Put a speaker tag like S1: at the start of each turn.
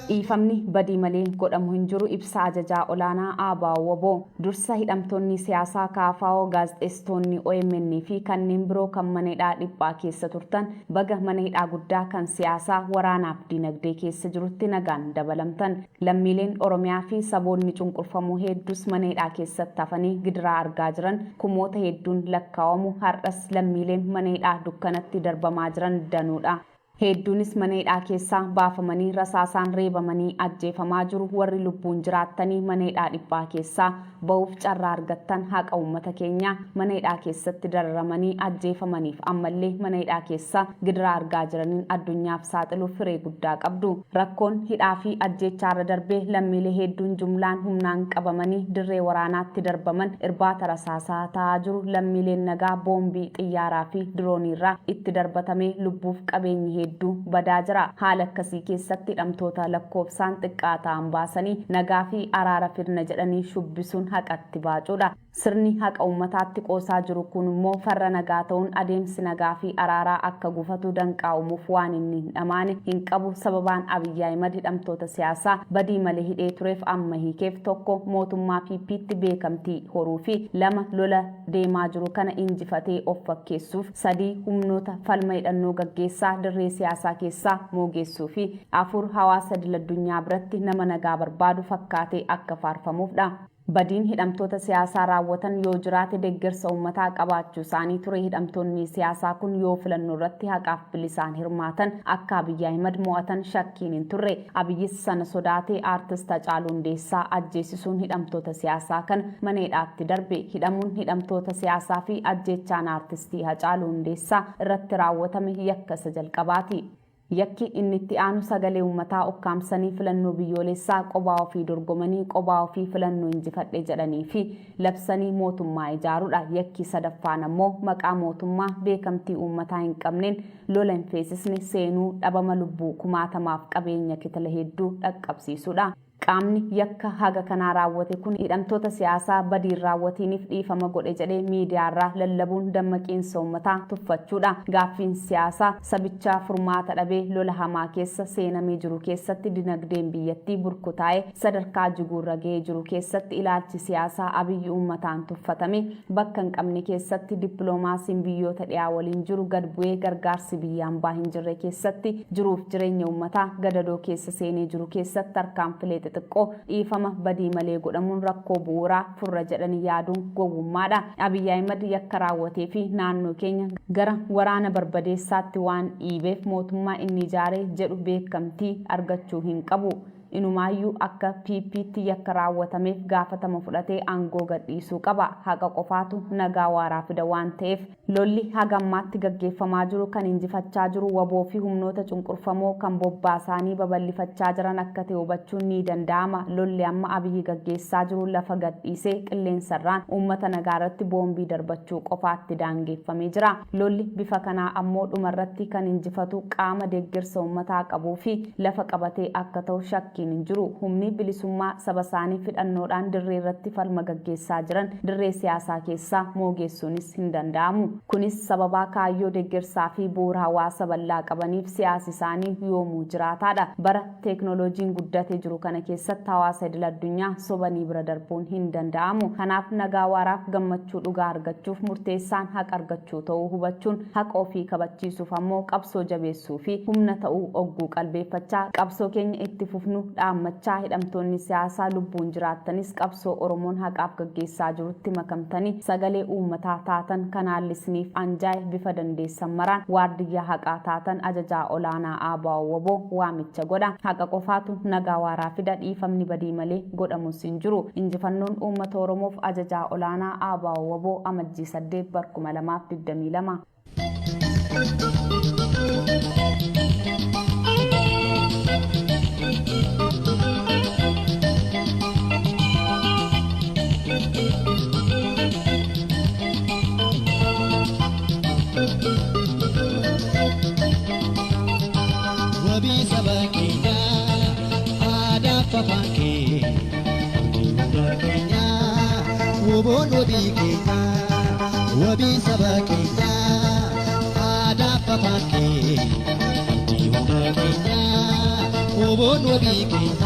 S1: Dhiifamni badii malee godhamu hin jiru ibsa ajajaa olaanaa ABO-WBO. Dursa hidhamtoonni siyaasaa KFO, gaazexeessitoonni OMN fi kanneen biroo kan mana hidhaa dhiphaa keessa turtan baga mana hidhaa guddaa kan siyaasaa, waraanaaf dinagdee keessa jirutti nagaan dabalamtan. Lammiileen Oromiyaa fi saboonni cunqurfamoo heeddus mana hidhaa keessatti hafanii gidiraa argaa jiran kumoota hedduun lakkaawamu. Har'as lammiileen mana hidhaa dukkanatti darbamaa jiran danuudha. Heedduunis mana hidhaa keessaa baafamanii rasaasaan reebamanii ajjeefamaa jiru. Warri lubbuun jiraattanii mana hidhaa dhiphaa keessaa bahuuf carraa argattan haqa uummata keenyaa mana hidhaa keessatti dararamanii ajjeefamaniif ammallee mana hidhaa keessaa gidiraa argaa jiraniin addunyaaf saaxiluuf hiree guddaa qabdu. Rakkoon hidhaa fi ajjeechaarra darbee lammiilee heedduun jumlaan humnaan qabamanii dirree waraanaatti darbaman irbaata rasaasaa tahaa jiru. Lammiileen nagaa boombii xiyyaaraa fi dirooniirraa itti darbatamee lubbuuf qabeenyi hedduu badaa jira. Haala akkasii keessatti hidhamtoota lakkoofsaan xiqqaa ta'an baasanii nagaa fi araara fidna jedhanii shubbisuun haqatti baacuudha. Sirni haqa uummataatti qoosaa jiru kun immoo farra nagaa ta'uun adeemsi nagaa fi araaraa akka gufatu danqaa uumuuf waan inni hin dhamaane hin qabu. Sababaan Abiy Ahimad hidhamtoota siyaasaa badii malee hidhee tureef amma hiikeef tokko mootummaa PPtti beekamtii horuu fi lama lola deemaa jiru kana injifatee of fakkeessuuf, 3 humnoota falma hidhannoo gaggeessaa dirree siyaasaa keessaa moogeessuu fi 4 hawaasa idiladdunyaa biratti nama nagaa barbaadu fakkaatee akka faarfamuuf dha. Badiin hidhamtoota siyaasaa raawwatan yoo jiraate deggersa uummataa qabaachuu isaanii ture. Hidhamtoonni siyaasaa kun yoo filannoorratti haqaaf bilisaan hirmaatan akka Abiy Ahimad mo'atan shakkiin hin turre. Abiyyis sana sodaatee Aartist Hacaaluu Hundeessaa ajjeesisuun hidhamtoota siyaasaa kana mana hidhaatti darbe. Hidhamuun hidhamtoota siyaasaa fi ajjeechaan Aartistii Hacaaluu Hundeessaa irratti raawwatame yakka isa jalqabaati. Yakki inni itti aanu sagalee uummataa ukkaamsanii filannoo biyyooleessaa qobaa ofii dorgomanii qobaa ofii filannoo injifadhe jedhanii fi labsanii mootummaa ijaaruudha. Yakki sadaffaan ammoo maqaa mootummaa beekamtii uummataa hin qabneen lola hin feesisne seenuu, dhabama lubbuu kumaatamaaf qabeenya kitila hedduu dhaqqabsiisuudha. Qaamni yakka haga kanaa raawwate kun hidhamtoota siyaasaa badii hin raawwatiiniif dhiifama godhe jedhee miidiyaarraa lallabuun dammaqiinsa uummataa tuffachuudha. Gaaffiin siyaasaa sabichaa furmaata dhabee lola hamaa keessa seenamee jiru keessatti dinagdeen biyyattii burkutaa'ee sadarkaa jiguurra gahee jiru keessatti ilaalchi siyaasaa Abiy uummataan tuffatamee bakka hin qabne keessatti dippiloomaasiin biyyoota dhiyaa waliin jiru gad bu'ee gargaarsi biyya ambaa hin jirre keessatti jiruuf jireenya uummataa gadadoo keessa seenee jiru keessatti tarkaanfilee xixiqqoo dhiifama badii malee godhamuun rakkoo bu'uuraa furra jedhanii yaaduun gowwummaadha. Abiy Ahimad yakka raawwatee fi naannoo keenya gara waraana barbadeessaatti waan dhiibeef mootummaa inni ijaare jedhu beekamtii argachuu hin qabu. Inumaayyuu akka PPtti yakka raawwatameef gaafatama fudhatee aangoo gadhiisuu qaba. Haqa qofaatu nagaa waaraa fida waan ta'eef. Lolli haga ammaatti gaggeeffamaa jiru kan injifachaa jiru wbo fi humnoota cunqurfamoo kan bobbaasaanii babal'ifachaa jiran akka ta'e hubachuun ni danda'ama. Lolli amma Abiy gaggeessaa jiru lafa gadhiisee qilleensarraan uummata nagaarratti boombii darbachuu qofaatti daangeeffamee jira. Lolli bifa kanaa ammoo dhumarratti kan injifatu qaama deeggarsa uummataa qabuu fi lafa qabatee akka ta'u shakkiin hin jiru. Humni bilisummaa sabasaaniif hidhannoodhaan dirreerratti falma gaggeessaa jiran dirree siyaasaa keessaa moogeessuunis hin danda'amu. Kunis sababaa kaayyoo deggersaa fi bu'uura hawaasa bal'aa qabaniif siyaasi isaanii yoomuu jiraataadha. Bara teeknooloojiin guddate jiru kana keessatti hawaasa idil addunyaa sobanii bira darbuun hin danda'amu. Kanaaf nagaa waaraaf gammachuu dhugaa argachuuf murteessaan haqa argachuu ta'uu hubachuun haqa ofii kabachiisuuf ammoo qabsoo jabeessuu fi humna ta'uu ogguu qalbeeffachaa qabsoo keenya itti fufnu dhaammachaa hidhamtoonni siyaasaa lubbuun jiraattanis qabsoo Oromoon haqaaf gaggeessaa jirutti makamtanii sagalee uummataa taatan kan haalli isiniif anjaa'e bifa dandeessan maraan waardiyyaa haqaa taatan ajajaa olaanaa ABO-wbo waamicha godha. Haqa qofaatu nagaa waaraa fida dhiifamni badii malee godhamus hin jiru. Injifannoon uummata Oromoof Ajajaa Olaanaa ABO-wbo Amajjii 8 bar 2022.
S2: Wabii saba keenyaa aadaa fi afaan keenya abdii hunda keenyaa woboon wabii keenyaa wabii saba keenyaa aadaa fi afaan keenya abdii hunda keenyaa woboon. Woboon wabii keenya.